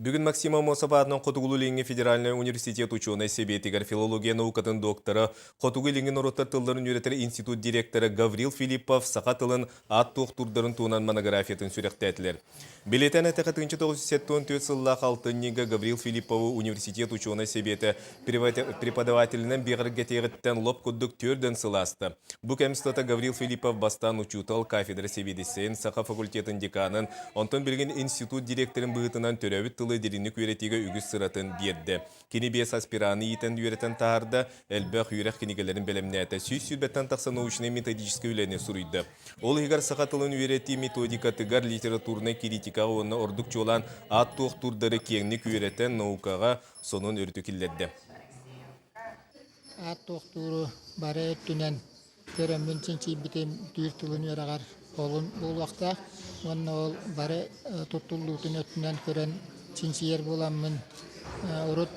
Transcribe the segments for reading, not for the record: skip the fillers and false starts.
Бүгүн Максим Аммосов аатынан Хотугулуу-Илиҥҥи федеральнай университет учуонай сэбиэтигэр филология наукатын доктора, Хотугу Илиҥҥи норуоттар тылларын үөрэтэр институт директора Гаврил Филиппов саха тылын аат туохтуурдарын туһунан монографиятын сүрэхтээтилэр. Билиэтэн этэхэ 1974 сыллаах алтынньыга Гаврил Филиппову университет учуонай сэбиэтэ преподавателинэн биҕэргэтиэҕиттэн лоп курдук төрдөн сыл ааста. Бу кэм устата Гаврил Филиппов бастаан учуутал, кафедра сэбиэдиссэйин, саха факультетын деканын, онтон билигин институт директорын быһыытынан төрөөбүт тылы дириҥник үөрэтиигэ үгүс сыратын биэрдэ. Кини биэс аспираны иитэн үөрэтэн таһаарда, элбэх үөрэх кинигэлэрин бэлэмнээтэ, 120-тэн тахса научнай-методическай үлэни суруйда. Ол иһигэр саха тылын үөрэтии методикатыгар, литературнай критикаҕа уонна ордук чуолаан аат туохтуурдары киэҥник үөрэтэн наукаҕа сонун өрүтү киллэрдэ. Аат туохтууру бары өттүнэн көрөммүн чинчийбитим түүр тылын үөрэҕэр олун буолуохтаах уонна ол бары туттуллуутун өттүнэн көрөн чинчийэр буоламмын урут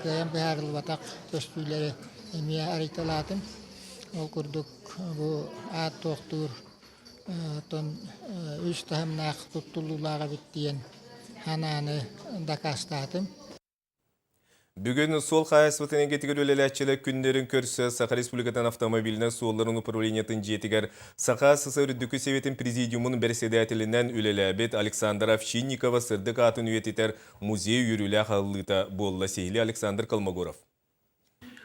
кыайан быһаарыллыбатах көстүүлэри эмиэ арыйталаатым. Ол курдук бу аат туохтуур оттон үс таһымнаах туттуллуулаах эбит диэн санааны дакаастаатым. Бүгүн суол хаһаайыстыбатын эйгэтигэр үлэлээччилэр күннэрин көрсө Саха Республикатын автомобильнай суолларын управлениетын дьиэтигэр Саха СССР Үрдүкү Сэбиэтин Президиумун бэрэссэдээтэлинэн үлэлээбит Александр Овчинникова сырдык аатын үйэтитэр музей үөрүүлээх аһыллыыта буолла. Сиһилии Александр Колмогоров.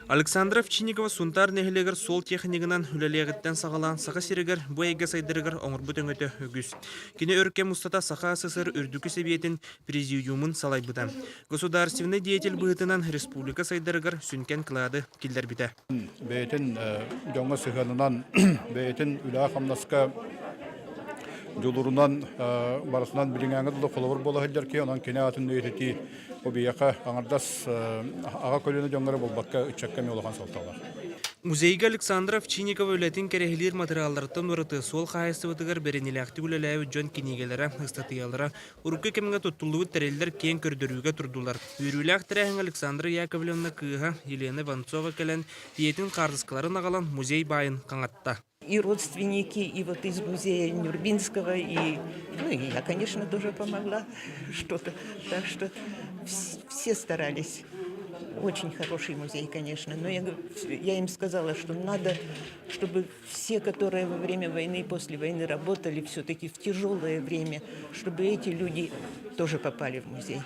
Александра Овчинникова Сунтаар нэһилиэгэр суол технигынан үлэлиэҕиттэн саҕалаан Саха сиригэр бу эйгэ сайдарыгар оҥорбут өҥөтө үгүс. Кини өр кэм устата Саха СССР Үрдүкү Сэбиэтин Президиумун салайбыта. Государственнай деятель быһыытынан республика сайдарыгар сүҥкэн кылаады киллэрбитэ. Бэйэтин дьоҥҥо сыһыанынан, бэйэтин үлэҕэ-хамнаска дьулурунан барытынан билиҥээҥҥэ дылы холобур буола сылдьар киһи, онон кини аатын үйэтитии Бу биһиэхэ аҥардас аҕа көлүөнэ дьоҥҥо эрэ буолбакка, ыччакка эмиэ улахан суолталаах. Музейга Александра Овчинникова үлэтин кэрэһилиир матырыйаалларыттан ураты суол хаһаайыстыбатыгар бэриниилээхтик үлэлээбит дьон кинигэлэрэ, ыстатыйалара, урукку кэмҥэ туттуллубут тэриллэр киэҥ көрдөрүүгэ турдулар. Үөрүүлээх тэрээһиҥҥэ Александра Яковлевна кыыһа Елена Иванцова кэлэн, ийэтин хаартыскаларын аҕалан музей баайын хаҥатта. И родственники, и вот из музея Нюрбинского, и, ну, и я, конечно, тоже помогла что-то. Так что все старались. Очень хороший музей, конечно. Но я им сказала, что надо, чтобы все, которые во время войны и после войны работали, все-таки в тяжелое время, чтобы эти люди тоже попали в музей.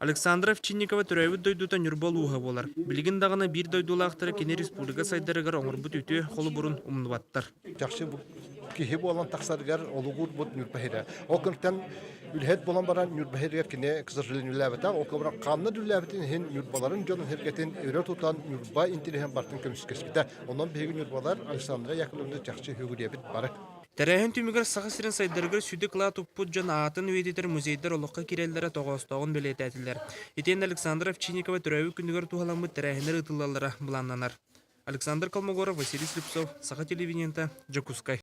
Александра Овчинникова төрөөбүт дойдута Ньурба улууһа буолар. Билигин даҕаны биир дойдулаахтара кини республика сайдарыгар оҥорбут үтүө холобурун умнубаттар. Чахчы киһи буолан тахсарыгар олугурбут Ньурба сирэ. Ол кэмтэн үлэһит буолан баран Ньурба сиригэр кини, к сожалению, үлэлээбэтэх. Ол кэмрэ ханна да үлэлээбитин иһин Ньурбаларын дьонун сэргэтин өрө тутан Ньурба интэриэһин барытын көмүскэспитэ. Онон биһиги Ньурбалар Александра Яковлевна чахчы үгүрүйэбит бары. Тэрээһин түмүгэр Саха сирин сайдарыгар сүдү кылаат укпут дьон аатын үйэтитэр музейдар олоххо киирэллэрэ тоҕоостооҕун бэлиэтээтилэр. Итиэннэ Александра Овчинникова төрөөбүт күнүгэр туһаламмыт тэрээһиннэр ыытыллаллара былааннанар. Александр Колмогоров, Василий Слепцов, Саха телевидениета, Дьокуускай.